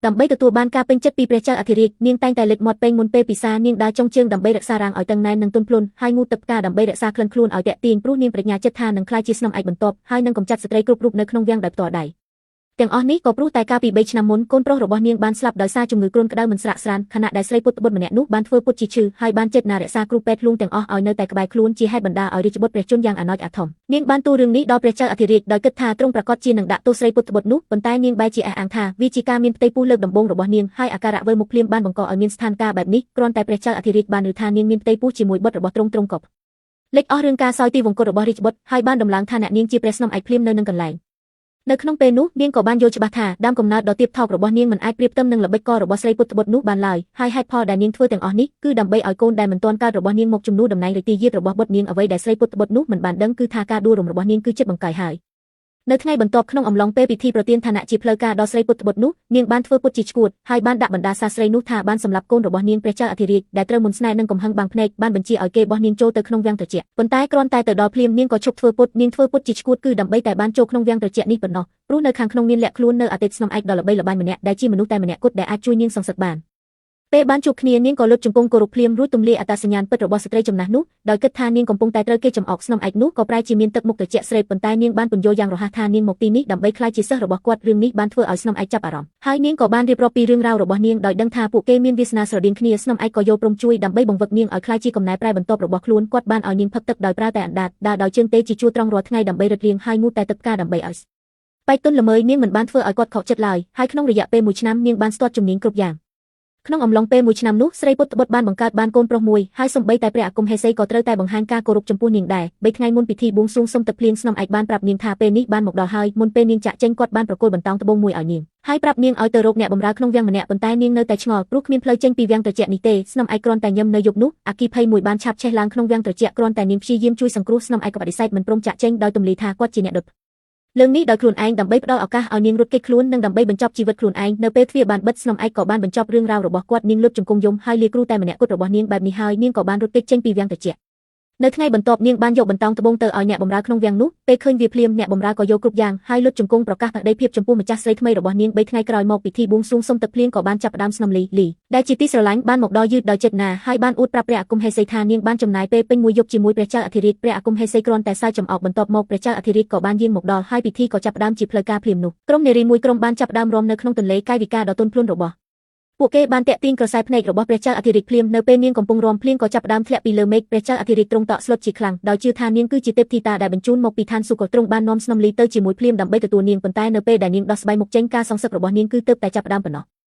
ដើម្បីទទួលបានការពេញចិត្តពីព្រះចៅអធិរាជនាងតែងតែលេបមាត់ពេងមុនពេលពិសានាងដើរចុងជើងដើម្បីរក្សារាងឲ្យតឹងណែននិងទន់ភ្លន់ហើយងូតទឹកផ្កាដើម្បីរក្សាក្លិនខ្លួនឲ្យទាក់ទាញព្រោះនាងប្រាជ្ញាចិត្តថានឹងក្លាយជាស្នំឯកបន្ទាប់ហើយនឹងកម្ចាត់ស្ត្រីគ្រប់រូបនៅក្នុងវាំងដោយផ្ទាល់ដៃទាំងអស់នេះក៏ព្រោះតែកាលពី3ឆ្នាំមុនកូនប្រុសរបស់នាងបានស្លាប់ដោយសារជំងឺគ្រុនក្តៅមិនស្រាកស្រាន្តខណៈដែលស្រីពុទ្ធបុត្រម្នាក់នោះបានធ្វើពុតជាឈឺហើយបានចេតនារក្សាគ្រូពេទ្យលួងទាំងអស់ឲ្យនៅតែក្បែរខ្លួនជាហេតុបណ្ដាលឲ្យរាជបុត្រព្រះជន្មយ៉ាងអាណោចអាធំនាងបានទូលរឿងនេះដល់ព្រះចៅអធិរាជដោយគិតថាទ្រង់ប្រាកដជានឹងដាក់ទោសស្រីពុទ្ធបុត្រនោះប៉ុន្តែនាងបែរជាអះអាងថាវាជាការមានផ្ទៃពោះលើកដំបូងរបស់នាងហើយអាការៈវិលមុខភ្លាមបានបង្កឲ្យមានស្ថានភាពបែបនេះគ្រាន់តែព្រះចៅអធិរាជបានឮថានាងមានផ្ទៃពោះជាមួយបុត្ររបស់ទ្រង់ទ្រង់ក៏លេចអស់រឿងការសោយទីវង្គតរបស់រាជបុត្រហើយបានដំឡើងឋានៈនាងជាព្រះស្នំឯកភ្លាមនៅនឹងកន្លែងនៅក្នុងពេលនោះនាងក៏បានយល់ច្បាស់ថាដើមកំណើតដ៏ទាបថោករបស់នាងមិនអាចប្រៀបផ្ទឹមនឹងល្បិចកលរបស់ស្រីពុទ្ធបុត្រនោះបានឡើយហើយហេតុផលដែលនាងធ្វើទាំងអស់នេះគឺដើម្បីឲ្យកូនដែលមិនទាន់កើតរបស់នាងមកជំនួសតំណែងរាជទាយាទរបស់បុត្រនាងអ្វីដែលស្រីពុទ្ធបុត្រនោះមិនបានដឹងគឺថាការដួលរំរបស់នាងគឺជិតបង្កាយហើយនៅថ្ងៃបន្ទាប់ក្នុងអំឡុងពេលពិធីប្រទានឋានៈជាផ្លូវការដល់ស្រីពុទ្ធបុត្រនោះនាងបានធ្វើពុតជាឈួតហើយបានដាក់បណ្ដាសាស្រីនោះថាបានសម្លាប់កូនរបស់នាងព្រះចៅអធិរាជដែលត្រូវមុនស្នេហ៍នឹងកំហឹងបាំងភ្នែកបានបញ្ជាឲ្យគេបោះនាងចូលទៅក្នុងវាំងត្រជាក់ប៉ុន្តែគ្រាន់តែទៅដល់ភ្លាមនាងក៏ឈប់ធ្វើពុតនាងធ្វើពុតជាឈួតគឺដើម្បីតែបានចូលក្នុងវាំងត្រជាក់នេះប៉ុណ្ណោះព្រោះនៅខាងក្នុងមានលាក់ខ្លួននៅអតីតស្នំឯកដ៏ល្បីល្បាញម្នាក់ដែលជាមនុស្សតែម្នាក់គត់ដែលអាចជួយនាងសងសឹកបានពេលបានជួបគ្នានាងក៏លុតជង្គង់គោរពភ្លាមរួចទម្លាយអត្តសញ្ញាណពិតរបស់ស្ត្រីចំណាស់នោះដោយគិតថានាងកំពុងតែត្រូវគេចំអកស្នំឯកនោះក៏ប្រែជាមានទឹកមុខត្រជាក់ស្រេបប៉ុន្តែនាងបានពន្យល់យ៉ាងរហ័សថានាងមកទីនេះដើម្បីក្លាយជាសិស្សរបស់គាត់រឿងនេះបានធ្វើឲ្យស្នំឯកចាប់អារម្មណ៍ហើយនាងក៏បានរៀបរាប់ពីរឿងរ៉ាវរបស់នាងដោយដឹងថាពួកគេមានវាសនាស្រដៀងគ្នាស្នំឯកក៏យល់ព្រមជួយដើម្បីបង្វឹកនាងឲ្យក្លាយជាកំណែប្រែបន្ទាប់របស់ខ្លួនគាត់បានឲ្យនាងផឹកទឹកដោយប្រើតែអណ្ដាតដើរដោយជើងទេជាជួរត្រង់រាល់ថ្ងៃដើម្បីរឹតរាងហើយងូតតែទឹកផ្កាដើម្បីឲ្យបែកទុនល្មើយនាងមិនបានធ្វើឲ្យគាត់ខកចិត្តឡើយហើយក្នុងរយៈពេល1ឆ្នាំនាងបានស្ទាត់ជំនាញគ្រប់យ៉ាងក្នុងអំឡុងពេល1ឆ្នាំនោះស្រីពុទ្ធបុត្របានបង្កើតបានកូនប្រុសមួយហើយសូម្បីតែព្រះអាគមហេសីក៏ត្រូវតែបង្ហាញការគោរពចំពោះនាងដែរ3ថ្ងៃមុនពិធីបួងសួងសុំទឹកភ្លៀងស្នំឯកបានប្រាប់នាងថាពេលនេះបានមកដល់ហើយមុនពេលនាងចាក់ចេញគាត់បានប្រគល់បន្តោងត្បូងមួយឲ្យនាងហើយប្រាប់នាងឲ្យទៅរកអ្នកបម្រើក្នុងវាំងម្នាក់ប៉ុន្តែនាងនៅតែឆ្ងល់ព្រោះគ្មានផ្លូវចេញពីវាំងត្រជាក់នេះទេស្នំឯកគ្រាន់តែញឹមនៅយប់នោះអគ្គិភ័យមួយបានឆាបឆេះឡើងក្នុងវាំងត្រជាក់គ្រាន់តែនាងព្យាយាមជួយសង្គ្រោះស្នំឯកក៏បដិសេធមិនព្រមចាក់ចេញដោយទម្លាយថាគាត់ជាអ្នកដុតលើងនេះដោយខ្លួនឯងដើម្បីផ្ដល់ឱកាសឲ្យនាងរត់គេចខ្លួននិងដើម្បីបញ្ចប់ជីវិតខ្លួនឯងនៅពេលទ្វារបានបិទស្នំឯកក៏បានបញ្ចប់រឿងរ៉ាវរបស់គាត់នាងលុបជង្គង់យំហើយលាគ្រូតែម្នាក់គត់របស់នាងបែបនេះហើយនាងក៏បានរត់គេចចេញពីវាំងត្រជាក់នៅថ្ងៃបន្ទាប់នាងបានយកបន្តោងត្បូងទៅឲ្យអ្នកបម្រើក្នុងវាំងនោះពេលឃើញវាភ្លាមអ្នកបម្រើក៏យកគ្រប់យ៉ាងហើយលុតជង្គង់ប្រកាសភក្តីភាពចំពោះម្ចាស់ស្រីថ្មីរបស់នាង3ថ្ងៃក្រោយមកពិធីបួងសួងសុំទឹកភ្លៀងក៏បានចាប់ផ្ដើមស្នំលីលីដែលជាទីស្រឡាញ់បានមកដល់យឺតដោយចិត្តណាហើយបានអួតប្រាប់ព្រះអាគមហេសីថានាងបានចំណាយពេលពេញមួយយប់ជាមួយព្រះចៅអធិរាជព្រះអាគមហេសីគ្រាន់តែសើចចំអកបន្ទាប់មកព្រះចៅអធិរាជក៏បានយាងមកដល់ហើយពិធីក៏ចាប់ផ្ដើមជាផ្លូវការភ្លាមនោះក្រុមនារីមួយក្រុមបានចាប់ផ្ដើមរាំនៅក្នុងទន្លេកាយវិការដ៏ទន់ភ្លន់របស់ពួកគេបានតាក់ទាញក្រសែភ្នែករបស់ព្រះចៅអធិរាជភ្លាមនៅពេលនាងកំពុងរាំភ្លៀងក៏ចាប់ផ្ដើមធ្លាក់ពីលើមេឃព្រះចៅអធិរាជទ្រង់តក់ស្លុតជាខ្លាំងដោយជឿថានាងគឺជាទេពធីតាដែលបញ្ជូនមកពីឋានសួគ៌ទ្រង់បាននាំស្នំលីទៅជាមួយភ្លាមដើម្បីទទួលនាងប៉ុន្តែនៅពេលដែលនាងដោះស្បែកមុខចេញការសងសឹករបស់នាងគឺទើបតែចាប់ផ្ដើមប៉ុណ្ណោះ។